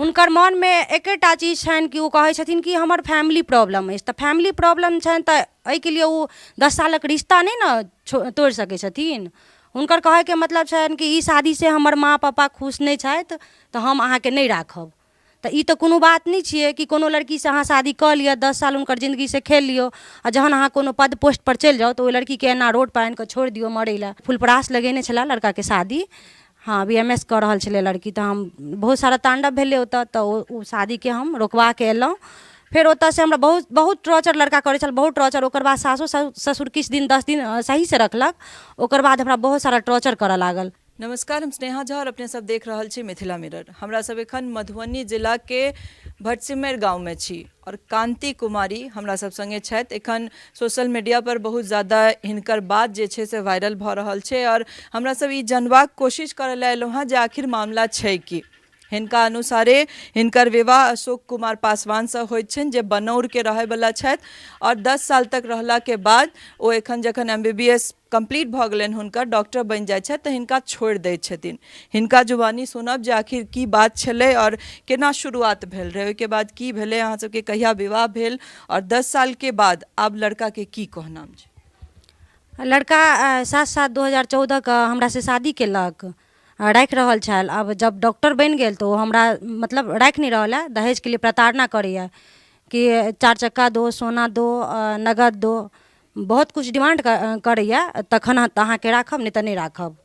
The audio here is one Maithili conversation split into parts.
हुनकर मनमे एकेटा चीज छनि कि ओ कहै छथिन कि हमर फैमिली प्रॉब्लम अछि तऽ फैमिली प्रॉब्लम छनि तऽ एहिके लिए ओ 10 सालक रिश्ता नहि ने तोड़ि सकै छथिन। हुनकर कहैके मतलब छनि कि ई शादीसँ हमर माँ पापा खुश नहि छथि तऽ हम अहाँके नहि राखब। तऽ ई तऽ कोनो बात नहि छियै कि कोनो लड़कीसँ अहाँ शादी कऽ लिअ, 10 साल हुनकर जिन्दगीसँ खेल लियौ आ जहन अहाँ कोनो पद पोस्टपर चलि जाउ तऽ ओहि लड़कीके एना रोडपर आनि कऽ छोड़ि दियौ मरै लए। फुलपरास लगेने छलए लड़काके शादी, हँ, बी एम एस कऽ रहल छलै लड़की। तऽ हम बहुत सारा ताण्डव भेलै ओतऽ, तऽ ओ शादीके हम रोकबाके एलहुँ। फेर ओतऽसँ हमरा बहुत बहुत टॉर्चर लड़का करै छल, बहुत टॉर्चर। ओकर बाद सासो ससुर किछु दिन 10 दिन सहीसँ रखलक, ओकर बाद हमरा बहुत सारा टॉर्चर करऽ लागल। नमस्कार, हम स्नेहा झा और अपने सब देख रहल छी मिथिला मिरर। हमरा सब एखन मधुबनी जिला के भटसिमैर गांव में छी और कांति कुमारी हमरा सब संगे छथि। एखन सोशल मीडिया पर बहुत ज्यादा हिनकर बात जे छै से वायरल भऽ रहल छै और हमरा सब ई जानबाक कोशिश करय लए एलहुँ हँ जे आखिर मामला छै की। हिनका अनुसारे हिनकर विवाह अशोक कुमार पासवानसँ होइत छनि जे बनौरके रहयवला छथि आओर 10 साल तक रहलाके बाद ओ एखन जखन M B B S complete भऽ गेलनि, हुनकर डॉक्टर बनि जाइ छथि तऽ हिनका छोड़ि दैत छथिन। हिनका जुबानी सुनब जे आखिर की बात छलै आओर केना शुरुआत भेल रहै, ओहिके बाद की भेलै, अहाँ सबके कहिया विवाह भेल आओर 10 सालके बाद आब लड़काके की कहनाम छै। लड़का 7/7/2014के हमरासँ शादी केलक, राखि रहल छल। आब जब डॉक्टर बनि गेल तऽ ओ हमरा मतलब राखि नहि रहल यऽ। दहेजके लिए प्रताड़ना करैए कि चारि चक्का दो, सोना दो, नगद दो, बहुत किछु डिमांड करैए, तखन अहाँके राखब, नहि तऽ नहि राखब।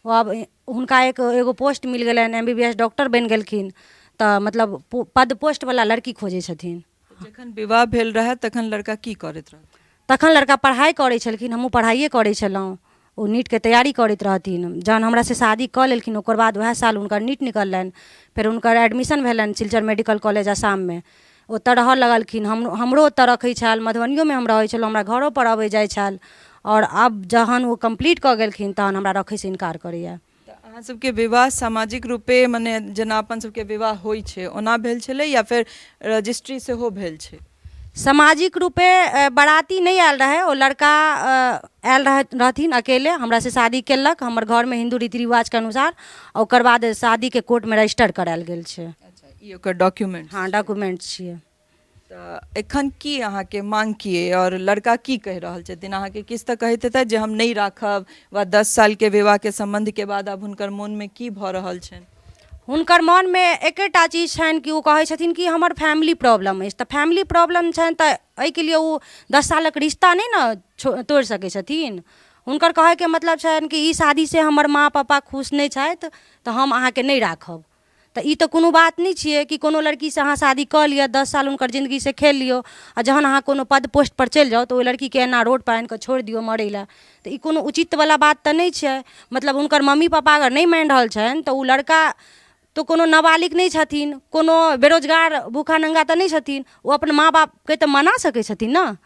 ओ आब हुनका एक एगो पोस्ट मिल गेलनि, M B B S doctor बनि गेलखिन, तऽ मतलब पद पोस्टवला लड़की खोजै छथिन। जखन विवाह भेल रहए तखन लड़का की करैत रहए? तखन लड़का पढ़ाइ करै छलखिन, हमहूँ पढ़ाइए करै छलहुँ। ओ नीटके तैयारी करैत रहथिन। जहन हमरासँ शादी कऽ लेलखिन, ओकर बाद उएह साल हुनकर नीट निकललनि। फेर हुनकर एडमिशन भेलनि सिलचर मेडिकल कॉलेज आसाममे। ओतऽ रहऽ लगलखिन। हमरो ओतऽ रखै छल, मधुबनियोमे हम रहै छलहुँ, हमरा घरोपर अबै जाइ छल। आओर आब जहन ओ कम्प्लीट कऽ गेलखिन तहन हमरा रखैसँ इनकार करैए। तऽ अहाँ सबके विवाह सामाजिक रूपे, मने जेना अपन सबके विवाह होइ छै ओना भेल छलै या फेर रजिस्ट्री सेहो भेल छै? सामाजिक रूपे बराती नहि आयल रहै। ओ लड़का आयल रहथिन अकेले, हमरासँ शादी केलक हमर घरमे हिन्दू रीति रिवाजके अनुसार। ओकर बाद शादीके कोर्टमे रजिस्टर करायल गेल छै। अच्छा, ई ओकर डॉक्यूमेंट? हँ, डॉक्यूमेंट छियै। तऽ एखन की अहाँके मांग की अइ आओर लड़का की कहि रहल छथिन अहाँके? किछु तऽ कहैत हेतै जे हम नहि राखब, वा 10 सालके विवाहके सम्बन्धके बाद आब हुनकर मोनमे की भऽ रहल छनि? हुनकर मनमे एकेटा चीज छनि कि ओ कहै छथिन कि हमर फैमिली प्रॉब्लम अछि, तऽ फैमिली प्रॉब्लम छनि तऽ एहिके लिए ओ 10 सालक रिश्ता नहि ने तोड़ि सकै छथिन। हुनकर कहैके मतलब छनि कि ई शादीसँ हमर माँ पापा खुश नहि छथि तऽ हम अहाँके नहि राखब। तऽ ई तऽ कोनो बात नहि छियै कि कोनो लड़कीसँ अहाँ शादी कऽ लिअ, 10 साल हुनकर जिन्दगीसँ खेल लियौ आ जहन अहाँ कोनो पद पोस्टपर चलि जाउ तऽ ओहि लड़कीके एना रोडपर आनि कऽ छोड़ि दियौ मरै लए। तऽ ई कोनो उचितवला बात तऽ नहि छै। मतलब हुनकर मम्मी पापा अगर नहि मानि रहल छनि तऽ ओ लड़का तऽ कोनो नाबालिग नहि छथिन, कोनो बेरोजगार भूखा नङ्गा तऽ नहि छथिन। ओ अपन माँ बापके तऽ मना सकै छथिन ने।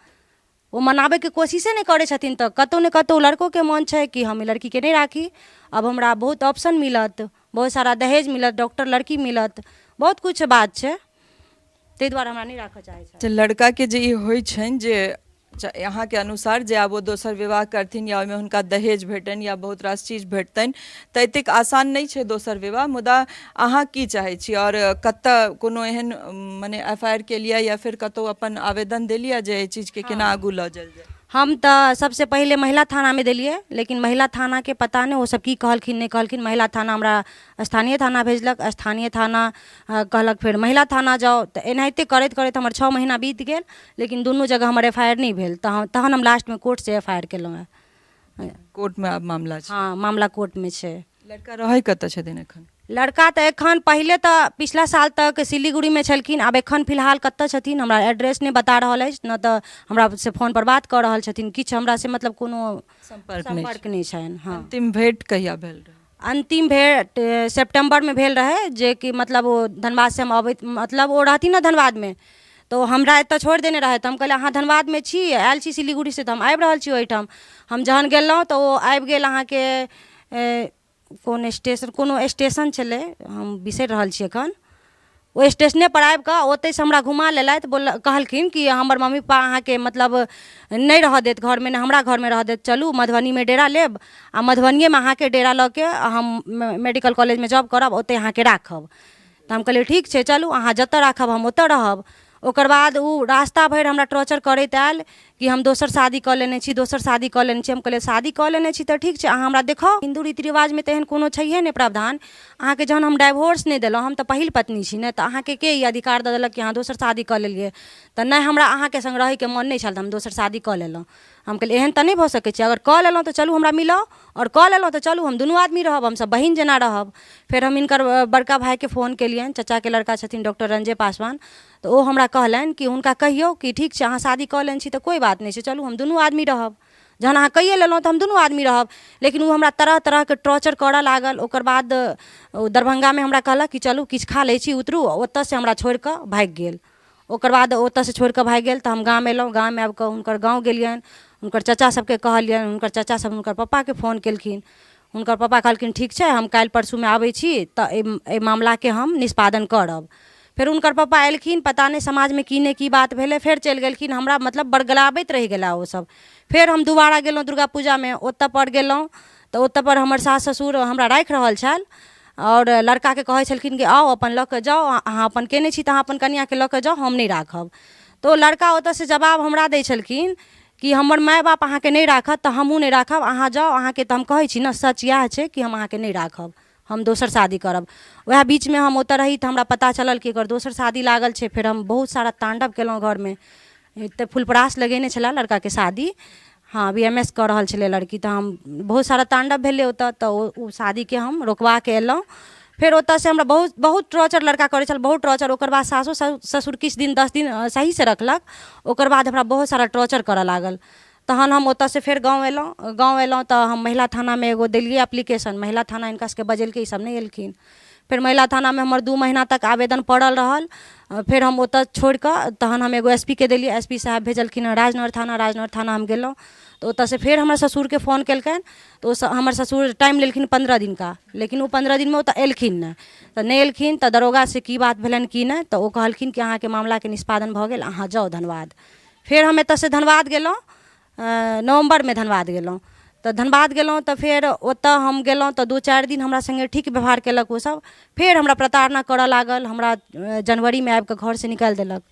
ओ मनाबैके कोशिशे नहि करै छथिन, तऽ कतहु ने कतहु लड़कोके मन छै कि हम ई लड़कीके नहि राखी। आब हमरा बहुत ऑप्शन मिलत, बहुत सारा दहेज मिलत, डॉक्टर लड़की मिलत, बहुत किछु बात छै, ताहि दुआरे हमरा नहि राखऽ चाहै छथि। तऽ लड़काके जे ई होइ छनि जे अहाँके अनुसार जे आब ओ दोसर विवाह करथिन या ओहिमे हुनका दहेज भेटनि या बहुत रास चीज भेटतनि, तऽ एतेक आसान नहि छै दोसर विवाह। मुदा अहाँ की चाहै छी आओर कतऽ कोनो एहन मने एफ I R केलियै या फेर कतहु अपन आवेदन देलियै जे एहि चीजके केना आगू लऽ जायल जाय? हम तऽ सबसँ पहिले महिला थानामे देलियै, लेकिन महिला थानाके पता नहि ओ सब की कहलखिन, नहि कहलखिन। महिला थाना हमरा स्थानीय थाना भेजलक, स्थानीय थाना कहलक फेर महिला थाना जाउ। तऽ एनाहिते करैत करैत हमर 6 महीना बीत गेल, लेकिन दुनू जगह हमर एफ I R नहि भेल। तहन हम लास्टमे कोर्टसँ एफ I R केलहुँ हेँ। कोर्टमे आब मामला छै? हँ, मामला कोर्टमे छै। लड़का रहै कतऽ छथिन एखन? लड़का तऽ एखन पहिले तऽ पिछला साल तक सिलीगुड़ीमे छलखिन। आब एखन फिलहाल कतऽ छथिन, हमरा एड्रेस नहि बता रहल अछि, नहि तऽ हमरा से फोनपर बात कऽ रहल छथिन। किछु हमरा से मतलब कोनो सम्पर्क नहि छनि। हँ। अन्तिम भेँट कहिया भेल रहै? अन्तिम भेँट सेप्टेम्बरमे भेल रहै, जेकि मतलब ओ धनबादसँ हम अबैत, मतलब ओ रहथिन ने धनबादमे, तऽ ओ हमरा एतऽ छोड़ि देने रहथि। हम कहलियै, अहाँ धनबादमे छी, आयल छी सिलीगुड़ीसँ, तऽ हम आबि रहल छी ओहिठाम। हम जहन गेलहुँ तऽ ओ आबि गेल अहाँके कोन स्टेशन, कोनो स्टेशन छलै, हम बिसरि रहल छी एखन। ओहि स्टेशनेपर आबि कऽ ओतहिसँ हमरा घुमा लेलथि। बोल कहलखिन कि हमर मम्मी पप्पा अहाँके मतलब नहि रहऽ देत घरमे, नहि हमरा घरमे रहऽ देत, चलू मधुबनीमे डेरा लेब आ मधुबनिएमे अहाँके डेरा लऽ के हम मेडिकल कॉलेजमे जॉब करब, ओतहि अहाँके राखब। तऽ हम कहलियै ठीक छै चलू अहाँ जतऽ राखब हम ओतऽ रहब। ओकर बाद ओ रास्ता भरि हमरा टॉर्चर करैत आयल कि हम दोसर शादी कऽ लेने छी, दोसर शादी कऽ लेने छी। हम कहलियै शादी कऽ लेने छी तऽ ठीक छै, अहाँ हमरा देखाउ। हिन्दू रीति रिवाजमे तऽ एहन कोनो छैहे नहि प्रावधान। अहाँके जहन हम डाइवोर्स नहि देलहुँ, हम तऽ पहिल पत्नी छी ने, तऽ अहाँके के ई अधिकार दऽ देलक कि अहाँ दोसर शादी कऽ लेलियै? तऽ नहि, हमरा अहाँके सङ्ग रहैके मन नहि छल तऽ हम दोसर शादी कऽ लेलहुँ। हम कहलियै एहन तऽ नहि भऽ सकै छै, अगर कऽ लेलहुँ तऽ चलू हमरा मिलाउ, आओर कऽ लेलहुँ तऽ चलू हम दुनू आदमी रहब, हमसभ बहिन जेना रहब। फेर हम हिनकर बड़का भायके फोन केलियनि, चचाके लड़का छथिन डॉक्टर रञ्जय पासवान, तऽ ओ हमरा कहलनि कि हुनका कहियौ कि ठीक छै अहाँ शादी कऽ लेने छी तऽ कोइ बात नहि छै, चलू हम दुनू आदमी रहब, जहन अहाँ कैये लेलहुँ तऽ हम दुनू आदमी रहब। लेकिन ओ हमरा तरह तरहके टॉर्चर करऽ लागल। ओकर बाद ओ दरभंगामे हमरा कहलक कि चलू किछु खा लै छी, उतरू। ओतऽसँ हमरा छोड़िकऽ भागि गेल। ओकर बाद ओतऽसँ छोड़िकऽ भागि गेल तऽ हम गाम अयलहुँ। गाम आबिकऽ हुनकर गाँव गेलियनि, हुनकर चचा सबके कहलियनि। हुनकर चचा सब हुनकर पप्पाके फोन केलखिन। हुनकर पप्पा कहलखिन ठीक छै, हम काल्हि परसूमे आबै छी तऽ एहि मामलाके हम निष्पादन करब। फेर हुनकर पप्पा एलखिन, पता नहि समाजमे की नहि की बात भेलै, फेर चलि गेलखिन। हमरा मतलब बरगलाबैत रहि गेला ओसब। फेर हम दुबारा गेलहुँ दुर्गा पूजामे, ओतऽ पर गेलहुँ तऽ ओतऽ पर हमर सास ससुर हमरा राखि रहल छल आओर लड़काके कहै छलखिन कि आउ अपन लऽ कऽ जाउ, अहाँ अपन केने छी तऽ अहाँ अपन कनिआँके लऽ कऽ जाउ, हम नहि राखब। तऽ ओ लड़का ओतऽसँ जवाब हमरा दै छलखिन कि हमर माय बाप अहाँके नहि राखत तऽ हमहूँ नहि राखब, अहाँ जाउ, अहाँके तऽ हम कहै छी ने, सच इएह छै कि हम अहाँके नहि राखब, हम दोसर शादी करब। वएह बीचमे हम ओतऽ रही तऽ हमरा पता चलल कि एकर दोसर शादी लागल छै। फेर हम बहुत सारा ताण्डव केलहुँ घरमे। तऽ फुलपरास लगेने छलै लड़काके शादी, हँ, बी एम एस कऽ रहल छलै लड़की। तऽ हम बहुत सारा ताण्डव भेलै ओतऽ, तऽ ओ शादीके हम रोकबाके अयलहुँ। फेर ओतऽसँ हमरा बहुत बहुत टॉर्चर लड़का करै छल, बहुत टॉर्चर। ओकर बाद सासो ससुर किछु दिन 10 दिन सहीसँ रखलक, ओकर बाद हमरा बहुत सारा टॉर्चर करऽ लागल। तहन हम ओतऽसँ फेर गाँव अयलहुँ। गाँव अयलहुँ तऽ हम महिला थानामे एगो देलियै एप्लीकेशन। महिला थाना हिनका सबके बजेलकै, ई सब नहि एलखिन। फेर महिला थानामे हमर 2 महीना तक आवेदन पड़ल रहल। फेर हम ओतऽ छोड़िकऽ तहन हम एगो एस पी के देलियै। एस पी साहब भेजलखिन हँ राजनगर थाना। राजनगर थाना हम गेलहुँ तऽ ओतऽसँ फेर हमर ससुरके फोन केलकनि, तऽ ओ हमर ससुर टाइम लेलखिन 15 दिनका, लेकिन ओ 15 दिनमे ओतऽ एलखिन नहि। तऽ नहि एलखिन तऽ दरोगासँ की बात भेलनि की नहि, तऽ ओ कहलखिन कि अहाँके मामलाके निष्पादन भऽ गेल, अहाँ जाउ, धन्यवाद। फेर हम एतऽसँ धनबाद गेलहुँ, नवम्बरमे धनबाद गेलहुँ। तऽ धनबाद गेलहुँ तऽ फेर ओतऽ हम गेलहुँ तऽ 2-4 दिन हमरा सङ्गे ठीक व्यवहार केलक ओसब। फेर हमरा प्रताड़ना करऽ लागल। हमरा जनवरीमे आबिकऽ घरसँ निकालि देलक।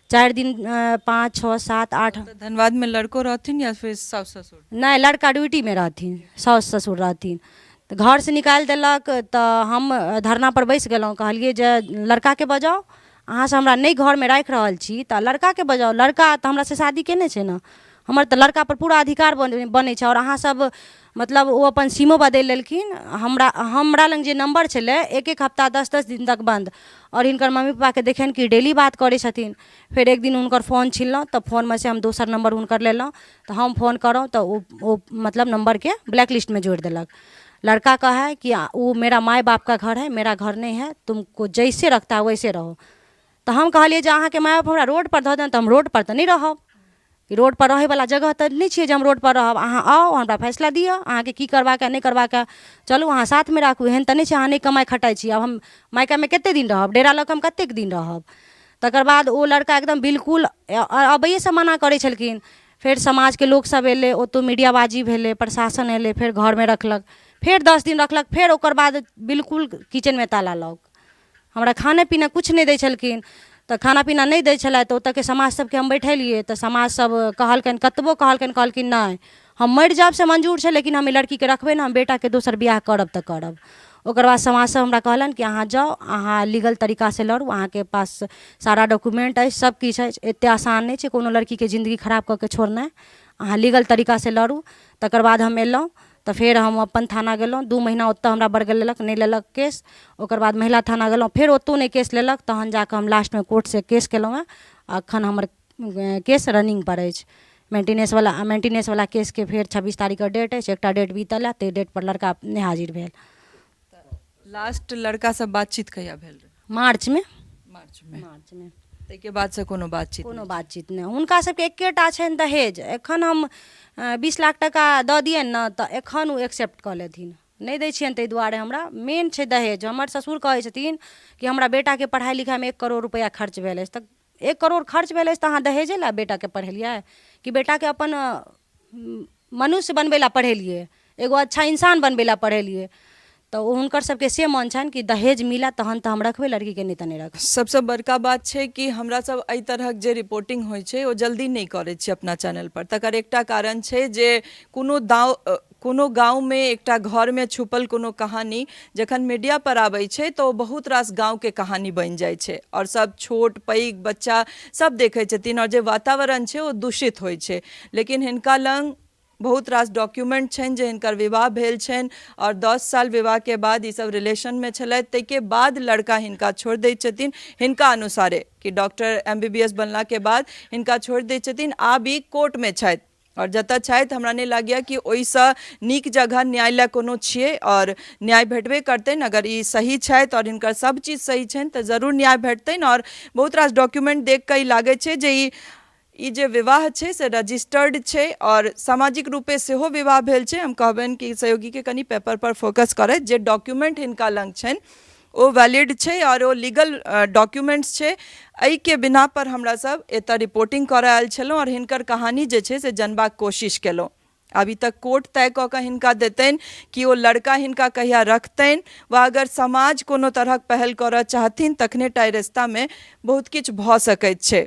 4 दिन, 5, 6, 7, 8। तऽ धनबादमे लड़को रहथिन या फिर साउस ससुर? नहि, लड़का ड्यूटीमे रहथिन, साउस ससुर रहथिन। तऽ घरसँ निकालि देलक तऽ हम धरनापर बैस गेलहुँ। कहलियै जे लड़काके बजाउ, अहाँसँ हमरा नहि घरमे राखि रहल छी तऽ लड़काके बजाउ, लड़का तऽ हमरासँ शादी केने छै ने, हमर तऽ लड़कापर पूरा अधिकार बनै छै। आओर अहाँसभ मतलब ओ अपन सिमो बदलि लेलखिन। हमरा लग जे नम्बर छलै एक एक हफ्ता 10-10 दिन तक बन्द, आओर हिनकर मम्मी पप्पाके देखियनि कि डेली बात करै छथिन। फेर एक दिन हुनकर फोन छिनलहुँ तऽ फोनमे से हम दोसर नम्बर हुनकर लेलहुँ, तऽ हम फोन करौँ तऽ ओ मतलब नम्बरके ब्लैक लिस्टमे जोड़ि देलक। लड़का कहै कि ओ मेरा माय बाप का घर है, मेरा घर नहीं है, तुमको जैसे रखता है वैसे रहो। तऽ हम कहलियै जे अहाँके माय बाप हमरा रोडपर धऽ देत तऽ हम रोडपर तऽ नहि रहब, रोडपर रहैवला जगह तऽ नहि छियै जे हम रोडपर रहब। अहाँ आउ, हमरा फैसला दिअ, अहाँके की करबाक अइ नहि करबाक अइ, चलू अहाँ साथमे राखू। एहन तऽ नहि छै अहाँ नहि कमाइ खटाइ छी। आब हम मायकामे कतेक दिन रहब, डेरा लऽ कऽ हम कतेक दिन रहब? तकर बाद ओ लड़का एकदम बिल्कुल अबैएसँ मना करै छलखिन। फेर समाजके लोकसभ अयलै, ओतहु मीडियाबाजी भेलै, प्रशासन अयलै, फेर घरमे रखलक, फेर 10 दिन रखलक। फेर ओकर बाद बिल्कुल किचनमे ताला लॉक, हमरा खाना पीना किछु नहि दै छलखिन। तऽ खाना पीना नहि दै छलथि तऽ ओतऽके समाज सबके हम बैठेलियै, तऽ समाज सब कहलकनि, कतबो कहलकनि, कहलखिन नहि, हम मरि जायब से मंजूर छै, लेकिन हम ई लड़कीके रखबै नहि, हम बेटाके दोसर बियाह करब तऽ करब। ओकर बाद समाज सब हमरा कहलनि कि अहाँ जाउ, अहाँ लीगल तरीकासँ लड़ू, अहाँके पास सारा डॉक्यूमेंट अछि, सब किछु अछि, एते आसान नहि छै कोनो लड़कीके जिन्दगी खराब कऽ के छोड़नाइ, अहाँ लीगल तरीकासँ लड़ू। तकर बाद हम एलहुँ तऽ फेर हम अपन थाना गेलहुँ। 2 महीना ओतऽ हमरा बरगलेलक, नहि लेलक केस। ओकर बाद महिला थाना गेलहुँ, फेर ओतहु नहि केस लेलक। तहन जाकऽ हम लास्टमे कोर्टसँ केस केलहुँ हेँ। एखन हमर केस रनिंगपर अछि। मेंटेनेंसवला केसके फेर 26 तारीखके डेट अछि। एकटा डेट बीतल हँ, ताहि डेटपर लड़का नहि हाजिर भेल। लास्ट लड़कासँ बातचीत कहिया भेल रहै? मार्चमे। मार्चमे। मार्चमे। ताहिके बादसँ कोनो बातचीत? कोनो बातचीत नहि। हुनका सबके एकेटा छनि दहेज। एखन हम 20 लाख टाका दऽ दियनि ने तऽ एखन ओ एक्सेप्ट कऽ लेथिन। नहि दै छियनि ताहि दुआरे हमरा मेन छै दहेज। हमर ससुर कहै छथिन कि हमरा बेटाके पढ़ाइ लिखाइमे 1 करोड़ रुपैआ खर्च भेल अछि। तऽ 1 करोड़ खर्च भेल अछि तऽ अहाँ दहेजे लए बेटाके पढ़ेलियै कि बेटाके अपन मनुष्य बनबै लए पढ़ेलियै, एगो अच्छा इंसान बनबै लए पढ़ेलियै? तऽ ओ हुनकर सबके से मन छनि कि दहेज मिलत तहन तऽ हम रखबै लड़कीके, नहि तऽ नहि रखबै। सबसँ बड़का बात छै कि हमरा सब एहि तरहक जे रिपोर्टिंग होइ छै ओ जल्दी नहि करै छी अपना चैनल पर। तकर एकटा कारण छै जे कोनो दाव कोनो गाँवमे एकटा घरमे छुपल कोनो कहानी जखन मीडिया पर आबै छै तऽ ओ बहुत रास गाँवके कहानी बनि जाइ छै आओर सब छोट पैघ बच्चा सब देखै छथिन आओर जे वातावरण छै ओ दूषित होइ छै। लेकिन हिनका लग बहुत रास डॉक्यूमेंट छनि जे हिनकर विवाह भेल छनि आओर 10 साल विवाहके बाद ईसब रिलेशनमे छलथि, ताहिके बाद लड़का हिनका छोड़ि दै छथिन। हिनका अनुसारे कि डॉक्टर MBBS बनलाके बाद हिनका छोड़ि दै छथिन। आब ई कोर्टमे छथि आओर जतऽ छथि हमरा नहि लागैए कि ओहिसँ नीक जगह न्याय लए कोनो छियै आओर न्याय भेटबे करतनि। अगर ई सही छथि आओर हिनकर सब चीज सही छनि तऽ जरूर न्याय भेटतनि। आओर बहुत रास डॉक्यूमेंट देख कऽ ई लागै छै जे ई जे विवाह छै से रजिस्टर्ड छै आओर सामाजिक रूपे सेहो विवाह भेल छै। हम कहबनि कि सहयोगीके कनि पेपर पर फोकस करथि, जे डॉक्यूमेंट हिनका लग छनि ओ वैलिड छै आओर ओ लीगल डॉक्यूमेंट्स छै। एहिके बिना पर हमरा सब एतऽ रिपोर्टिंग करऽ आयल छलहुँ आओर हिनकर कहानी जे छै से जनबाक कोशिश केलहुँ। अभी तक कोर्ट तय कऽ कऽ हिनका देतनि कि ओ लड़का हिनका कहिया रखतनि, वा अगर समाज कोनो तरहक पहल करऽ चाहथिन तखने टा एहि रिश्तामे बहुत किछु भऽ सकैत छै।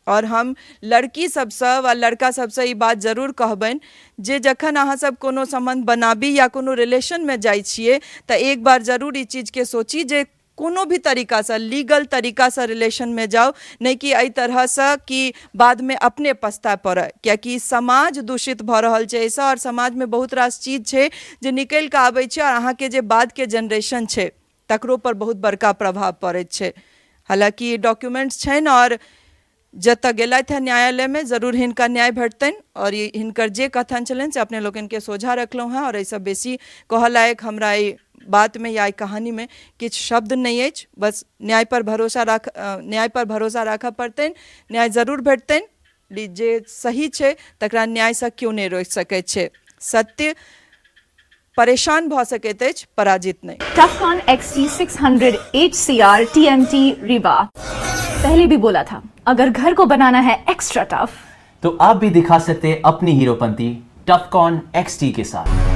आओर हम लड़की सबसँ वा लड़का सबसँ ई बात जरूर कहबनि जे जखन अहाँ सब कोनो सम्बन्ध बनाबी या कोनो रिलेशनमे जाइ छियै तऽ एक बार जरूर ई चीजके सोची जे कोनो भी तरीकासँ लीगल तरीकासँ रिलेशनमे जाउ, नहि कि एहि तरहसँ कि बादमे अपने पछताए पड़य, कियाकि समाज दूषित भऽ रहल छै एहिसँ आओर समाजमे बहुत रास चीज छै जे निकलि कऽ आबै छै आओर अहाँके जे बादके जेनरेशन छै तकरो पर बहुत बड़का प्रभाव पड़ैत छै। हालाँकि डॉक्यूमेंट्स छनि आओर जतऽ गेलथि हँ न्यायालयमे जरूर हिनका न्याय भेटतनि आओर ई हिनकर जे कथन छलनि से अपने लोकनिके सोझा रखलहुँ हँ आओर एहिसँ बेसी कहऽ लायक हमरा एहि बातमे या एहि कहानीमे किछु शब्द नहि अछि। बस न्याय पर भरोसा राख न्याय पर भरोसा राखऽ पड़तनि, न्याय जरूर भेटतनि। जे सही छै तकरा न्यायसँ केओ नहि रोकि सकैत छै। सत्य परेशान भऽ सकैत अछि, पराजित नहि। Tufcon XT600 HCR TMT Rewa। पहले भी बोला था, अगर घर को बनाना है एक्स्ट्रा टफ तो आप भी दिखा सकते हैं अपनी हीरोपंती टफकॉन XT के साथ।